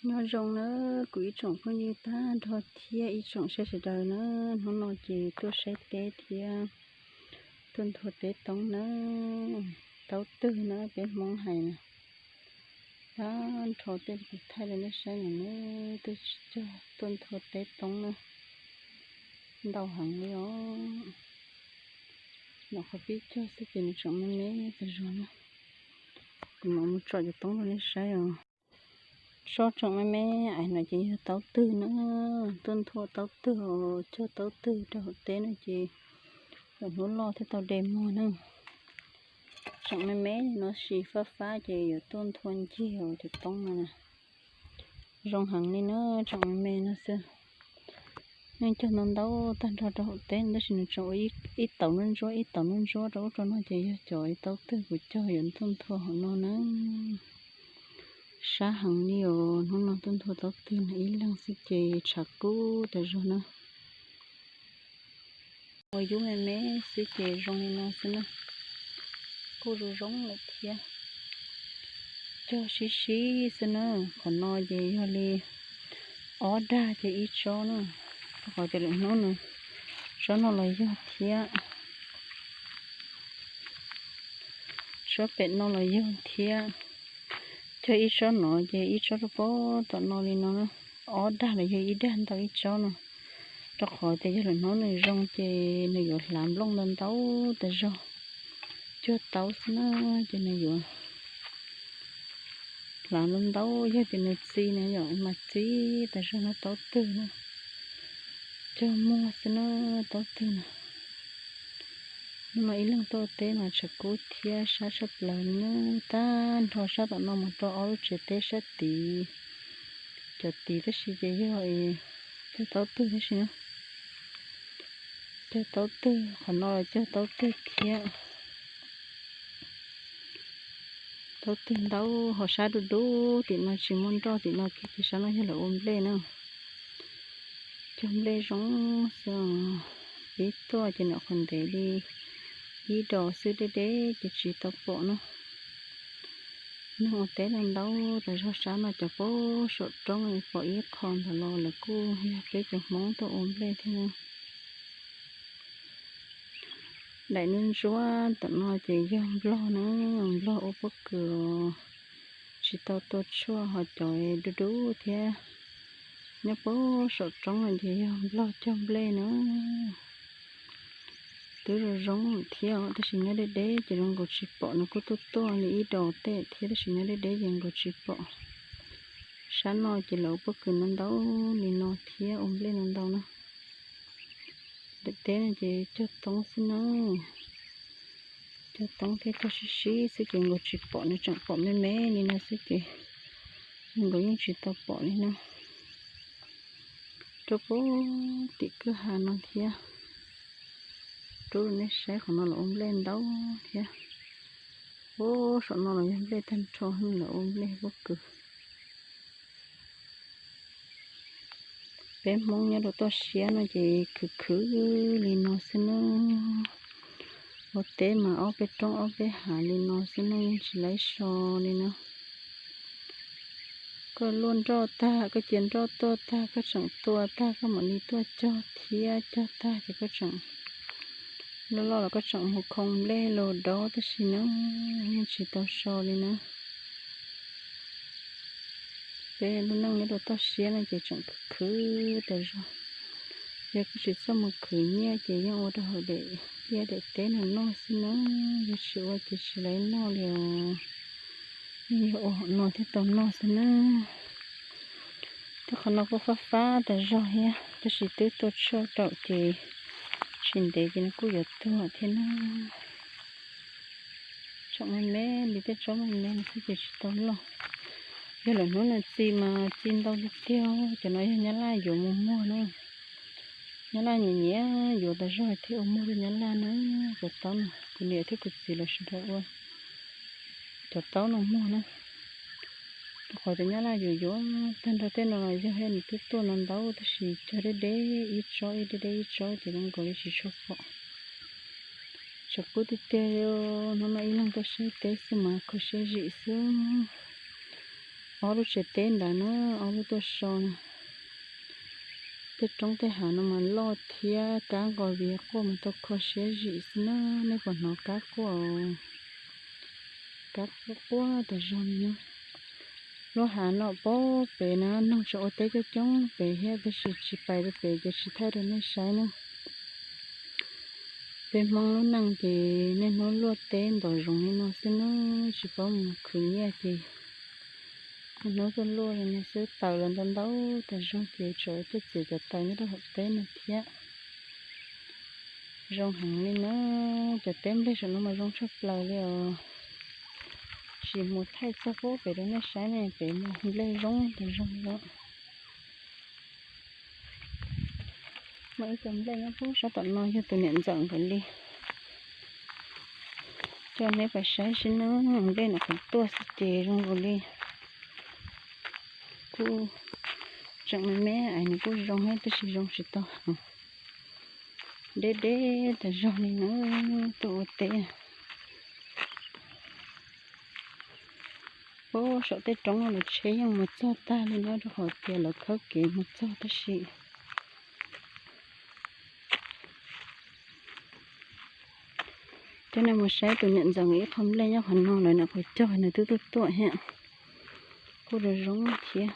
Nyob zoo na kuv ib tsoom phooj ywg tag nrho thiab ib tsoom saib sawv daws na, hnub no ces tuaj saib teb thiab tuaj nthua teb toob na, taub twg na peb Hmoob hais na. Tag nrho tej tus thaij rau nej saib no na, twb tsis cog tuaj nthua teb toob na, ntau heev li os. Nom qhov pib cog xwb ces nws tseem me me tas zog na. Kuv mam mus tsom cov toob rau nej saib os. Tsob tseem me me ais no ces yog taub twg na, tuaj nthua taub twg, cog taub twg rau hauv teb no ces lwm hnub loj thiaj tau de muag na. Tseem me me no sis fab fab ces yuav tuaj nthua ncig cov toob no na. Zoo heev li na, tseem me me no xwb. Yeej cog ntau ntau tag nrho rau hauv teb tab sis nws tseem ua ib taus ntsuab ntsuab ib taus ntsuab ntsuab rau ub rau no ces yog cov taub twg kuv cog yuav tuaj nthua hauv no na. Sab heev li os, hnub no tuaj nthua taub twg no ib leeg xwb ces tshav kub tas zog na. Ua yub me me xwb ces zoo li no xwb na. Kuj zoo zoo lawm thiab. Cog sib sib xwb na, qhov no ces yog li ob dag ces ib tsob na. Rau qhov tias lwm hnub no tsob no los yog thiab, tsob pem no los yog thiab. Cog ib tsob no ces ib tsob rau pem tom no li no, ob dag los yog ib dag ntau ib tsob no. Rau qhov tias yog lwm hnub nws zoo ces nws yuav hlav nplooj ntau ntau tas zog. Cog taub xwb na ces nws yuav hlav ntau ntau, yog tias nws txi na yom mas txi tas zog no taub twg na. Cog muag xwb na taub twg na. Hnub no ib leeg tuaj teb mas tshav kub thiab sab tshaj plaws na. Tag nrho sab tom no mus rau ob lub tsev teb sab tid, cov tid tab sis ces yog cog taub twg tab sis na. Cog taub twg, qhov no los cog taub twg thiab. Taub twg ntau, ho sab dub dub tim no tsis muaj nroj, tim no kiag ces sab no yog lawv ua nplej na. Cog nplej zoo xwb, pib tuaj ces nyuam qhuav ntev li ib dos xwb, deb deb ces tsis tau pom na. Neeg ua teb ntau ntau tas zog, sab no cov pem saum roob pom ib qho ntawd los lawv kuj yog peb cov Hmoob tuaj ua nplej thiab na. Daim ntsuab ntsuab tom no ces yog nplog na, nplog ua pob kws, tsis tau tua tshuaj, ho cov dub dub thiab nyob pem saum roob no ces yog nplog cog nplej na. Twb zoo zoo thiab tab sis nyob deb deb ces zoo nkaus tsis pom, nws kuj tuaj tuaj li ib dos tej thiab tab sis nyob deb deb ces nkaus tsis pom. Sab no ces lawv ua pob kws ntau ntau li no thiab ua nplej ntau ntau na. Daim teb no ces cog toob xwb na, cog toob thiab cog sib sib xwb ces nkaus tsis pom, nws tseem pom me me li no xwb ces nkaus yeej tsis tau pom li na. Rau pem tim kwj ha no thiab, rub rau nej saib, qhov no los ua nplej ntau thiab. Ub, saum no los yog nplej tag nrho, lawv ua nplej pob kws. Peb Hmoob nyob rau toj siab no ces khwv khwv li no xwb na. Ua teb mas ob peb roob ob peb hav li no xwb na, yeej tsis laib so li na. Koj luaj nroj tag, koj cia nroj tuaj tag, koj tseem tua tag, koj mam li tuaj cog thiab, cog tag ces koj tseem loj loj los koj tseem mus khoo nplej los dob, tab sis na yeej tsis tau so li na. Peb lub neej nyob rau toj siab no ces tseem khwv khwv tas zog. Yog koj tsis txawj mus khwv nyiaj ces yeej ua rau hauv daim liaj daim teb no noj xwb na. Yog tsis ua ces tsis laib noj li os. Yeej yog ua hauv no thiaj tau noj xwb na. Tej qhov no kuj fab fab tas zog thiab, tab sis twb tua tshuaj raum ces tsis ntev ces nws kuj yuav tuag thiab na. Tsob me me li, tej tsob me me no xwb ces tsis tau loj. Yog lwm hnub nws txi mas txi ntau tiag tiag. Cov no yog nyab laj yuav mus muag na. Nyab laj nyiam nyiam yuav tas zog thiaj ua muag rau nyab laj na. Cov taub no kuv niam thiab kuv txiv lawv sawv daws ua cov taub no muag na. Rau qhov cov nyab laj yuav yuav tag nrho tej no los yog nws twb tuaj no ntau tab sis cog deb deb ib tsob ib deb deb ib tsob ces zoo nkaus li tsis tshua pom. Tshav kub tiag tiag li. Hnub no ib leeg tuaj saib teb xwb mas kho siab zim xwb. Ob lub tsev teb ntawd na, ob lub tuaj so na. Tej roob tej hav no mas loj thiab kab nqos viv quaj mas tau kho siab zim xwb na, nej puas hnov kab quaj? Kab quaj quaj tas zog li na. Lub hav no pab pem na, neeg tseem ua teb coob coob pem thiab tab sis tsis pais rau pem ces tsis thaij rau nej saib na. Peb Hmoob lub neej ces niaj hnub luaj teb ntom zoov li no xwb na, tsis paub mus khwv nyiaj ces niaj hnub tuaj luaj li no xwb. Taws los ntau ntau tas zog ces tseem tuaj txiav cov taws nyob rau hauv teb no thiab. Zoo heev li na, cov teb nplej saum no mas zoo tshaj plaws li os. Tsis mus thaij txog pub pem rau nej saib ne, pem mas nplej zoo tas zog li os. Muaj ib co nplej nyob pub sab tom no yog tus niam ntxawm nkawd li. Coj neb pais saib seb na, nplej no qhov tuaj xwb ces zoo nkaus li kuj tseem me me es nws kuj zoo thiab tab sis zoo tsis tau heev. Deb deb tas zog li na, tuaj ua teb. Pub saum tej roob no lawv tsheb yeej mus txog tag li no rau qhov tias lawv khawb kev mus txog tab sis coj nej mus saib tus niam ntxawm ib qho nplej nyob qhov no lawm, nws qhov cog nws twb tuaj tuaj thiab, kuj zoo zoo thiab.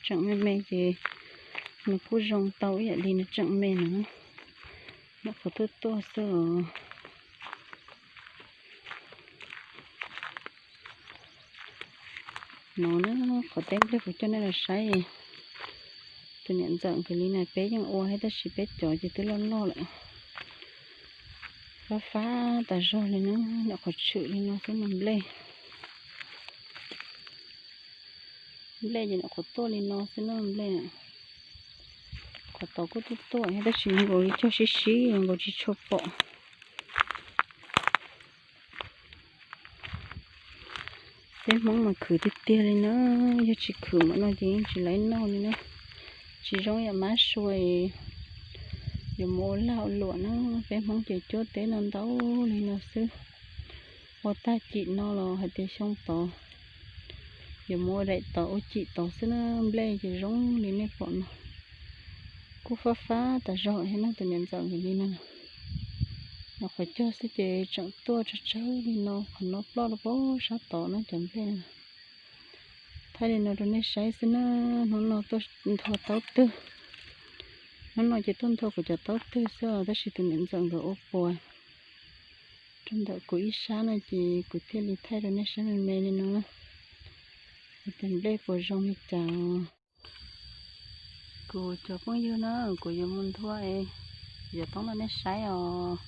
Tseem me me ces nws kuj zoo tau ib yam li nws tseem me no, nws qhov tuaj tuaj xwb os. No na, qhov teb nplej kuv coj nej los saib, tus niam ntxawm nkawd li na, peb yeej ua thiab tab sis peb cov ces twb loj loj lawm. Fab fab tas zog li na, nws qhov tshwm li no xwb no nplej. Nplej ces nws qhov tuaj li no xwb no nplej. Qhov tod kuj tuaj tuaj thiab tab sis nkaus li cog sib sib nkaus tsis tshua pom. Peb Hmoob mas khwv tiag tiag li na, yog tsis khwv mam no ces yeej tsis laib noj li na. Tsis zoo yam mab sua es yuav mus ua lag ua luam na, peb Hmoob ces cuab teb no ntau li no xwb. Ua tag cim no los hais tias xyoo tod yuav mus ua daim tod ua cim tod xwb na, nplej ces zoo li nej pom no. Kuj fab fab tas zog thiab na, tus niam ntxawm nkawd li no. Nws qhov cog xwb ces tseem tuaj tsawg tsawg li no, qhov no ploj rau pem sab tod no cov nplej no. Thaij li no rau nej saib xwb na, hnub no tuaj nthua taub twg. Hnub no ces tuaj nthua kuv cov taub twg xwb os, tab sis tus niam ntxawm nkawd ua puas rau ntawm kuv ib sab no ces kuv thiaj li thaij rau nej saib me me li no na. Hais tias nplej puas zoo li cas. Kuv cov phooj ywg na, kuv yuav mus nthua es yuav toob rau nej saib os.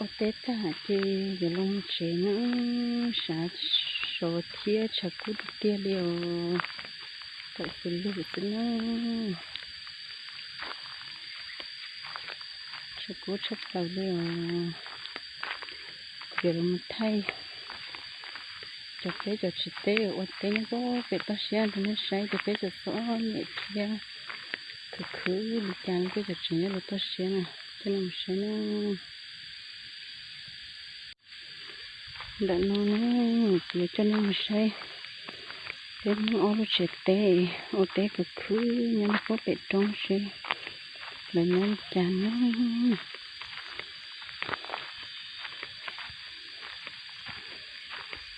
Ua teb tag ces yuav los tsev na, sab sov thiab tshav kub tiag tiag li os, tawm xws lug xwb na. Tshav kub tshaj plaws li os. Kuv yuav los thaij cov peb cov tsis teb ua teb nyob pem toj siab rau nej saib, cov peb txom txom nyem thiab khwv Khwv li cas kuj tseem nyob rau toj siab na, coj nej mus saib na. Ntawm no na, kuv yuav coj nej mus saib peb Hmoob ob lub tsev teb, ua teb khwv khwv nyob rau pem roob seb lawv nyob li cas na.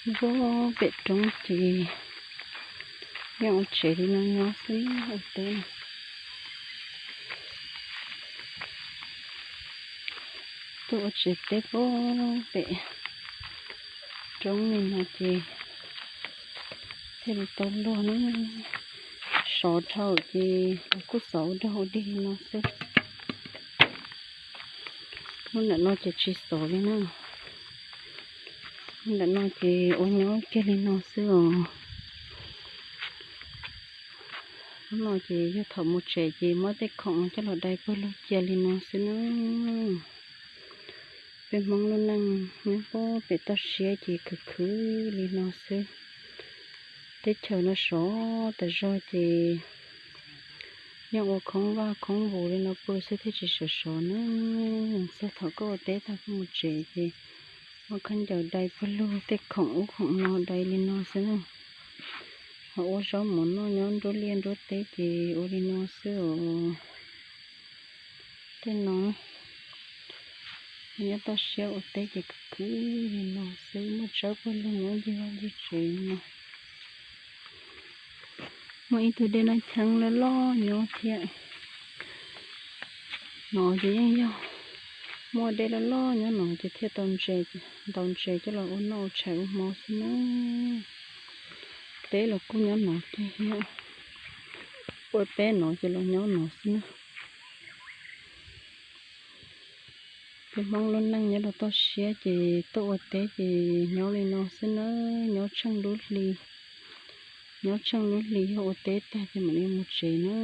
Nyob pem roob ces yeej ua tsev li no nyob xwb ua teb. Tuaj ua tsev teb pem roob li no ces thiaj li tau luag na. Sov dhau ces kuj xov ua dog ua dig li no xwb. Lub ntawm no ces tsis xov li na. Lub ntawm no ces ua nyob kiag li no xwb os. Lub no ces yog thaum mus tsev ces muab tej khoom coj los dai pawg lug cia li no xwb na. Peb Hmoob lub neej nyob pem toj siab ces khwv khwv li no xwb. Teb chaws no sov tas zog ces yeej ua khoob vaj khoob vus li no pw xwb thiaj tsis sov sov na. Txog thaum koj ua teb tag koj mus tsev ces muab khaub ncaws dai pawg lug tej khoom ub khoom no dai li no xwb na. Ho ua zaub mov noj nyob nruab liaj nruab teb ces ua li no xwb os. Tej no nyob toj siab ua teb ces khwv khwv li no xwb, muaj tsawb pawg lug nyob ncig vaj ncig tsev li no. Muaj ib tug dej noj cheeb loj loj nyob thiab. No ces yeej yog muaj dej loj loj nyob no ces thiaj tau ntses, ntaus ntses coj los ua noj ua tshais ua hmo xwb na. Teb los kuj nyob no kiag thiab. Ua teb no ces los nyob no xwb na. Peb Hmoob lub neej nyob rau toj siab ces tuaj ua teb ces nyob li no xwb na, nyob tsheej lub hli. Nyob tsheej lub hli yog ua teb tag ces mam li mus tsev na.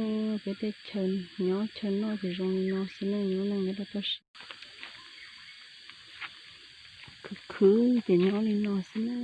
Peb tej chaw nyob chaw noj ces zoo li no xwb na, nyob neej nyob rau toj siab. Khwv khwv ces nyob li no xwb na.